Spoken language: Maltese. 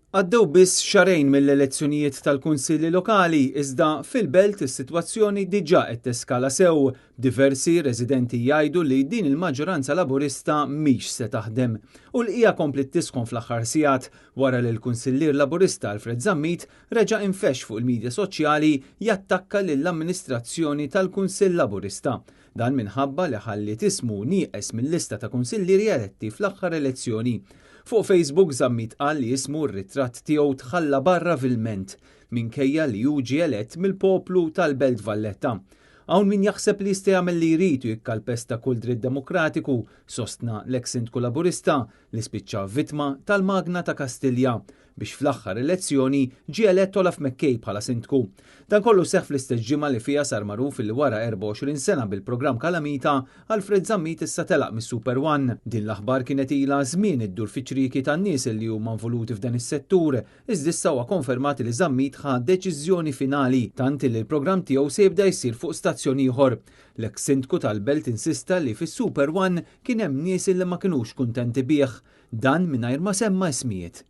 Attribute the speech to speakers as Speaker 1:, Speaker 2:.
Speaker 1: Għaddew biss xahrejn mill-elezzjonijiet tal-Kunsilli Lokali iżda fil-Belt is-sitwazzjoni diġà qed teskala sew, b'diversi residenti jgħidu li din il-maġġoranza Laburista mhix se taħdem. U l-qija kompliet tisħon fl-aħħar sigħat wara li l-Kunsillier Laburista Alfred Zammit reġa' infexx fuq il-midja soċjali jattakka lill-amministrazzjoni tal-Kunsill Laburista. Dan minħabba li ħalliet ismu nieqes mil-lista ta' kunsillieri eletti fl-aħħar elezzjoni. Fuq Facebook Zammit qal li ismu u r-ritratt tiegħu tħalla barra vilment, minkejja li hu ġie elett mill-poplu tal-Belt Valletta. Hawn min jaħseb li jista' jagħmel li jrid u jikkalpesta kull dritt demokratiku, sostna l-eks Sindku Laburista li spiċċa vittma tal-magna ta' Kastilja. biex fl-aħħar elezzjoni ġie elett Olaf McKay bħala Sindku. Dan kollu seħħ fl-istess ġimgħa li fiha sar magħruf illi wara 24 sena bil-programm Kalamita, Alfred Zammit issa telaq mis-Super One. Din l-aħbar kienet ilha żmien iddur fiċ-ċrieki tan-nies illi huma involuti f'dan is-settur, iżda issa huwa konfermat li Zammit ħa deċiżjoni finali, tant illi l-programm tiegħu se jibda jsir fuq stazzjon ieħor. L-eks Sindku tal-Belt insista li fis-Super One kien hemm nies illi ma kinux kuntenti bih. Dan mingħajr ma semma ismijiet.